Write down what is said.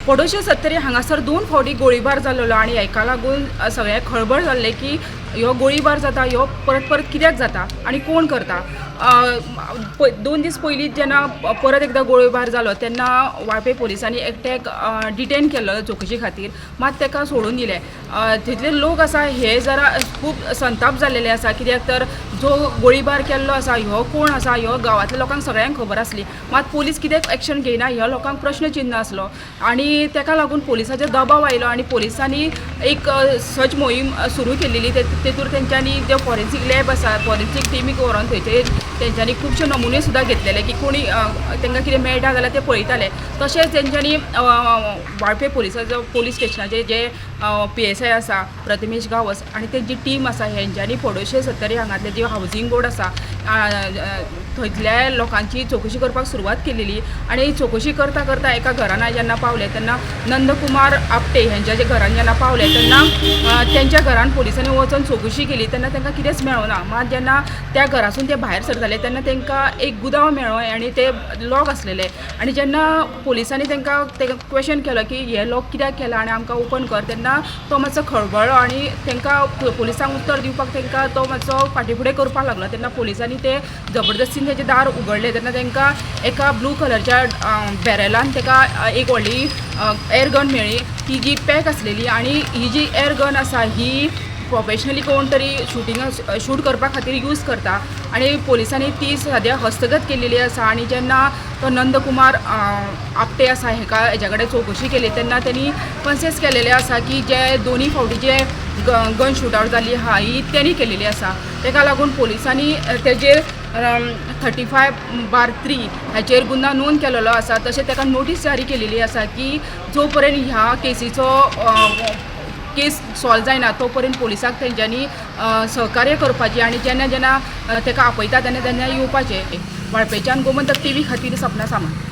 पडोशे सत्तरी हांगासर दोन फावटी गोळीबार जाल्लो आनी हेका लागून सगळ्यांक खळबळ जाल्लें की ह्यो गोळीबार जाता, ह्यो परत परत कित्याक जाता आनी कोण करता. 2 दीस पयलीं जेन्ना परत एकदां गोळीबार जालो तेन्ना वाळपय पोलिसांनी एकट्याक डिटेन केल्लो चवकशी खातीर, मात ताका सोडून दिलें. थंयतले लोक आसा हे जरा खूब संताप जाल्लेले आसा, कित्याक तर जो गोळीबार केल्लो आसा ह्यो कोण आसा ह्यो गांवांतल्या लोकांक सगळ्यांक खबर आसली, मात पोलीस कित्याक एक्शन घेयना ह्या लोकांक प्रश्न चिन्न आसलो आनी ताका लागून पोलिसाचेर दबाव आयलो आनी पोलिसांनी एक सर्च मोहीम सुरू केलेली. तेतूर तेंच्यांनी जे फॉरेन्सीक लॅब आसा, फॉरेन्सीक टिमीक व्हरोन थंयचे तेंच्यांनी खुबशे नमुने सुद्दां घेतलेले की कोणी तांकां कितें मेळटा जाल्यार ते पळयताले. तशेंच तेंच्यांनी वाळपय पोलिसाचो पोलीस स्टेशनाचे जे पीएसआय आसा प्रथमेश गांवस आनी तेंची टीम आसा, हेंच्यांनी पडोशे सत्तरी हांगातले जी हावजींग बोर्ड आसा थंयतल्या लोकांची चवकशी करपाक सुरवात केलेली आनी चवकशी करता करता एका घरान जेन्ना पावले तेन्ना नंदकुमार आपटे हेंच्या जे घरान जेन्ना पावले तेन्ना तेंच्या घरान पोलिसांनी वचोन चवकशी केली तेन्ना तांकां कितेंच मेळोना. मात जेन्ना त्या घरासून ते भायर सरताले तेन्ना तांकां एक गुदांव मेळ्ळो आनी ते लॉक आसलेले आनी जेन्ना पोलिसांनी तांकां ताका क्वेशन केलो की हे लॉक कित्याक केला आनी आमकां ओपन कर, तेन्ना तो मातसो खळबळ्ळो आनी तांकां पोलिसांक उत्तर दिवपाक तांकां तो मातसो फाटीं फुडें करपाक लागलो. तेन्ना पोलिसांनी ते जबरदस्तीन तेजें दार उगडलें तेन्ना तांकां एका ब्लू कलरच्या बॅरलान ताका एक व्हडली एअर गन मेळ्ळी, ती जी पॅक आसलेली आनी ही जी एअर गन आसा ही प्रोफेशनली कोण तरी शुटिंगा शूट करपा खातीर यूज करता आनी पोलिसांनी ती सद्या हस्तगत केलेली आसा. आनी जेन्ना तो नंदकुमार आपटे आसा हेका हेज्या कडेन चवकशी केली तेन्ना तेणी कन्फेस केलेलें आसा की जे दोनी फावटी जे गन शूट आवट जाल्ली आहा ही तेणी केलेली आसा. तेका लागून पोलिसांनी तेजेर 35/3 हाचेर गुन्यांव नोंद केलेलो आसा. तशें ताका नोटीस जारी केलेली आसा की जो पर्यंत ह्या केसीचो केस सॉल्व जायना तो पर्यंत पोलिसांक तेंच्यांनी सहकार्य करपाचें आनी जेन्ना जेन्ना ताका आपयता तेन्ना तेन्ना येवपाचें. वाळपयच्यान गोमंतक टीव्ही खातीर सपना सामंत.